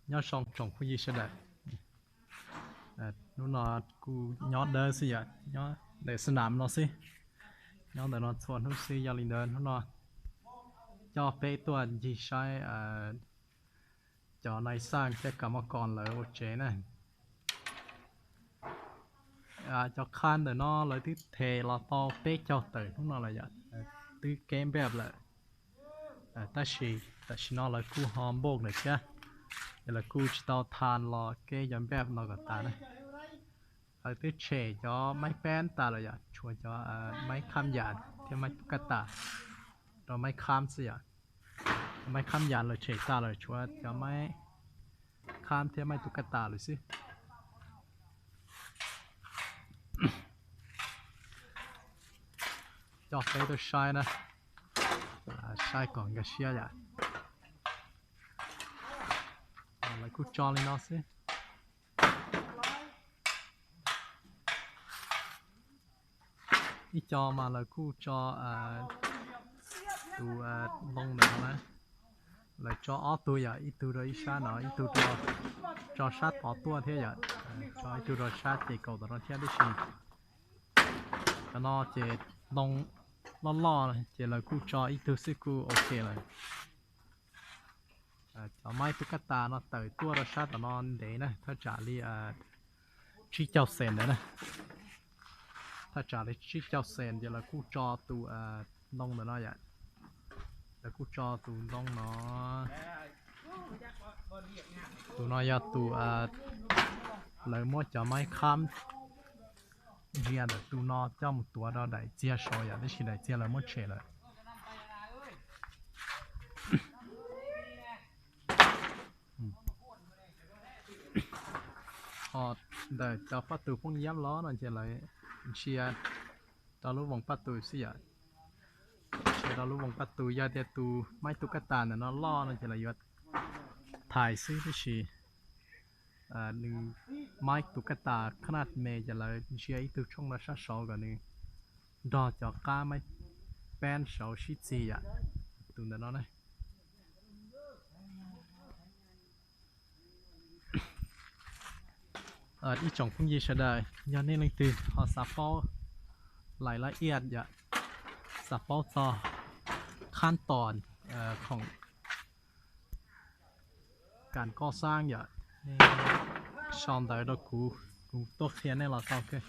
Nyob zoo tsoom phooj ywg sawv daws. Hnub no kuj nyob dawb xwb yom, nyob ntawm xab nam no xwb. Nyob ntawm no txhua hnub xwb, yog li ntawd hnub no coj peb tuaj ncig saib cov nais xaj thiab kam mab koos lawv ua tsev na. Cov khab ntawm no lawv twb them los tau peb caug tawm hnub no lawm yom, twb keb npej lawm. Tab sis tam sim no lawv kuj ho npauj lawm thiab, ces lawv kuj tsis tau tha los keb cov npej no kom tas na. Lawv twb tshem cov maib peb tas lawm yom, tshuav cov maib khab yas thiab maib tub kaj tas rau maib khab xwb yom. Maib khab yas lawv tshem tas lawm, tshuav cov maib khab thiab maib tub kaj tas lawm xwb. Coj peb tuaj saib na, saib kom nkag siab yom. Lawv kuj tso li no xwb. Ib co mas lawv kuj tso tus ntoo ntawm no na, lawv tso ob tug yom, ib tug rau ib sab no, ib tug tso sab tod tuaj thiab yom, tso ib tug rau sab ces kaum tom no thiab tib si. Cov no ces ntoo loj loj ces lawv kuj tso ib tug xwb kuj ok lawm. Cov maib tub kaj tas no tawm tuaj rau sab tom no ntev na, thaj tsam li tsib caug xees ntawd na. Thaj tsam li tsib caug xees ces lawv kuj tso tus ntoo ntawm no yom. Lawv kuj tso tus ntoo no. Tus no yog tus lawv muab cov maib khab ntsia ntawm tus no coj mus tuav rau daim txiag saud yom, tab sis daim txiag lawv muab tshem lawm. Ho ntawm cov paj tus phooj ywg los no ces lawv ntsia rau lub voos paj tus xwb yom. Ntsia rau lub voos paj tus, yog tias tus maib tub kaj tas ntawm no loj no ces lawv yuav thais xwb, tab sis nws maib tub kaj tas khab naj me ces lawv ntsia ib tug tshooj rau sab saud kom nws nrog cov qab maib peb saud sib txig yom. Tus ntawm no na. Ib tsoom phooj ywg sawv daws, yog nej leej twg ho xav paub lais laj iaj yom, xav paub txog khab tom khoom kam koj xab yom, nej sau ntawv rau kuv, kuv tuaj qhia nej los tau kawg.